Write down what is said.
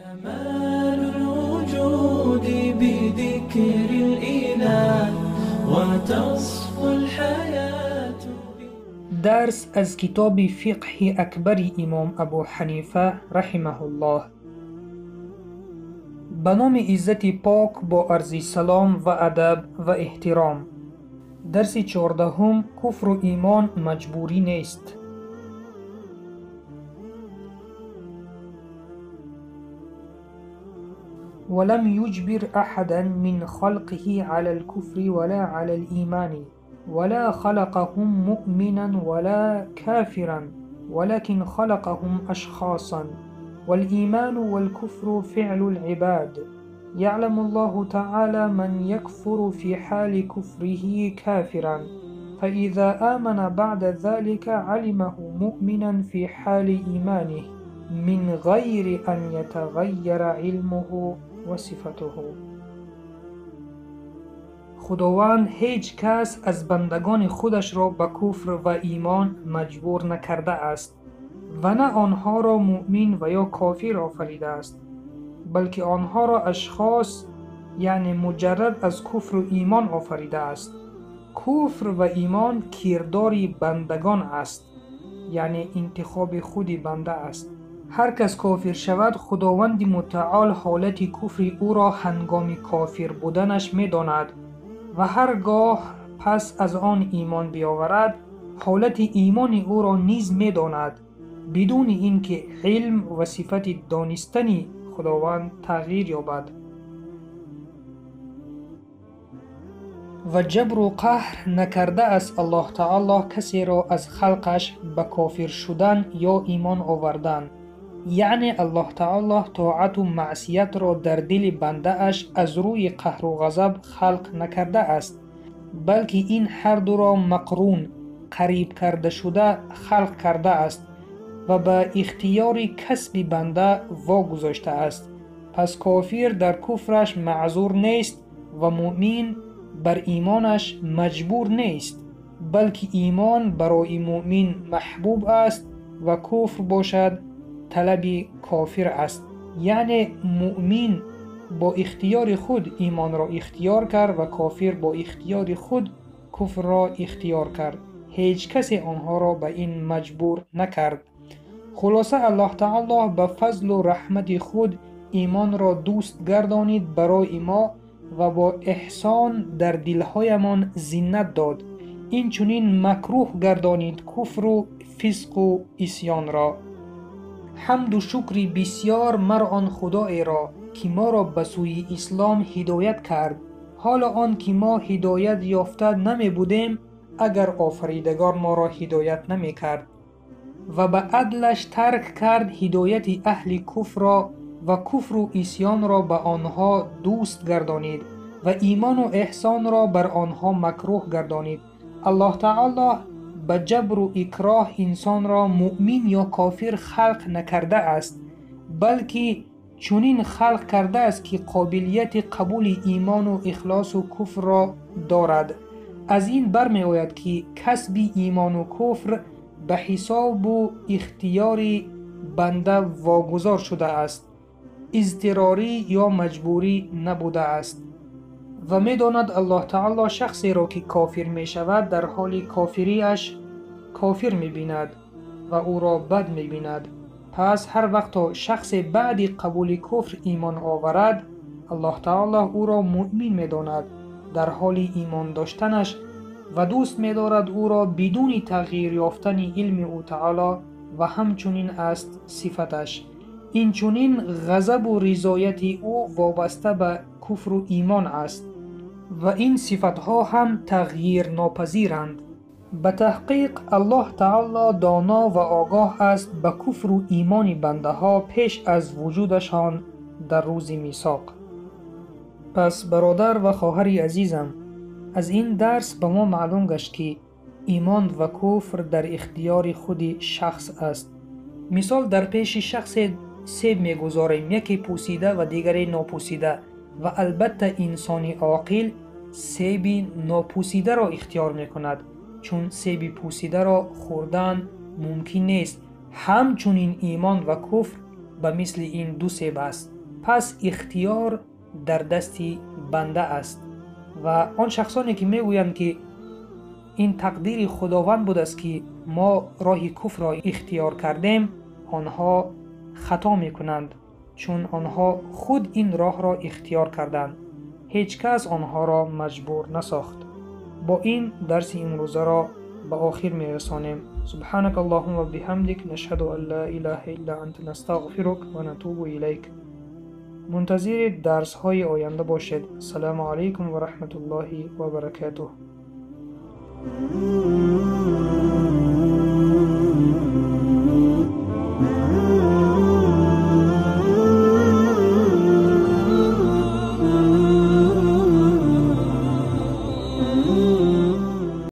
جمال الوجود بذكر الإله وتصفو الحياة. درس از کتاب فقه اکبر امام ابو حنیفه رحمه الله. به نام عزت پاک با عرض سلام و ادب و احترام. درس 14، کفر و ایمان مجبوری نیست. ولم يجبر أحدا من خلقه على الكفر ولا على الإيمان ولا خلقهم مؤمنا ولا كافرا ولكن خلقهم أشخاصا والإيمان والكفر فعل العباد. يعلم الله تعالى من يكفر في حال كفره كافرا، فإذا آمن بعد ذلك علمه مؤمنا في حال إيمانه من غير أن يتغير علمه وصفته. خداوند هیچ کس از بندگان خودش را به کفر و ایمان مجبور نکرده است و نه آنها را مؤمن و یا کافر آفریده است، بلکه آنها را اشخاص یعنی مجرد از کفر و ایمان آفریده است. کفر و ایمان کردار بندگان است، یعنی انتخاب خود بنده است. هر کس کافر شود خداوند متعال حالت کفر او را هنگام کافر بودنش می‌داند و هرگاه پس از آن ایمان بیاورد حالت ایمان او را نیز می‌داند، بدون اینکه علم و صفت دانستن خداوند تغییر یابد. و جبر و قهر نکرده است الله تعالی کسی را از خلقش به کافر شدن یا ایمان آوردن، یعنی الله تعالی طاعت و معصیت را در دل بنده اش از روی قهر و غضب خلق نکرده است، بلکه این هر دو را مقرون قریب کرده شده خلق کرده است و به اختیار کسب بنده واگذاشته است. پس کافر در کفرش معذور نیست و مؤمن بر ایمانش مجبور نیست، بلکه ایمان برای مؤمن محبوب است و کفر باشد طلب کافر است. یعنی مؤمن با اختیار خود ایمان را اختیار کرد و کافر با اختیار خود کفر را اختیار کرد. هیچ کسی آنها را به این مجبور نکرد. خلاصه الله تعالی به فضل و رحمت خود ایمان را دوست گردانید برای ما و با احسان در دلهایمان زینت داد. این چنین مکروه گردانید کفر و فسق و عصیان را. حمد و شکر بسیار مر آن خدای را که ما را به سوی اسلام هدایت کرد، حال آن که ما هدایت یافته نمی بودیم اگر آفریدگار ما را هدایت نمی کرد. و به عدلش ترک کرد هدایت اهل کفر را و کفر و عصیان را به آنها دوست گردانید و ایمان و احسان را بر آنها مکروه گردانید. الله تعالی به جبر و اکراه انسان را مؤمن یا کافر خلق نکرده است، بلکه چنین خلق کرده است که قابلیت قبول ایمان و اخلاص و کفر را دارد. از این برمی آید که کسب ایمان و کفر به حساب و اختیار بنده واگذار شده است، اضطراری یا مجبوری نبوده است. و می‌داند الله تعالی شخصی را که کافر می شود در حال کافریش کافر می بیند و او را بد می بیند. پس هر وقت شخص بعد قبول کفر ایمان آورد الله تعالی او را مؤمن می داند در حال ایمان داشتنش و دوست می دارد او را بدون تغییر یافتن علم او تعالی و همچنین است صفتش. این چنین غضب و رضایت او وابسته به کفر و ایمان است و این صفتها هم تغییر ناپذیرند. به تحقیق الله تعالی دانا و آگاه است به کفر و ایمان بنده ها پیش از وجودشان در روز میثاق. پس برادر و خواهر عزیزم، از این درس به ما معلوم گشت که ایمان و کفر در اختیار خود شخص است. مثال در پیش شخص سیب میگذاریم، یکی پوسیده و دیگری ناپوسیده، و البته انسان عاقل سیب ناپوسیده را اختیار میکند، چون سیب پوسیده را خوردن ممکن نیست. همچنین ایمان و کفر ба мисли ин ду себ аст. Пас ихтиёр дар дасти банда аст ва он шахсоне ки мегӯянд, ки ин тақдири Худованд будааст, ки мо роҳи куфрро ихтиёр кардем, онҳо хато мекунанд, чун онҳо худ ин роҳро ихтиёр карданд. Ҳеҷ кас онҳоро маҷбур насохт. Бо ин дарси имрӯзаро ба охир мерасонем. Субҳанака Аллоҳумма ва биҳамдик, нашҳаду ан ла илаҳа илла анта, настағфирук ва натубу илайк. Мунтазири дарсҳои оянда бошед. Ассалому алайкум ва раҳматуллоҳи ва баракатуҳ.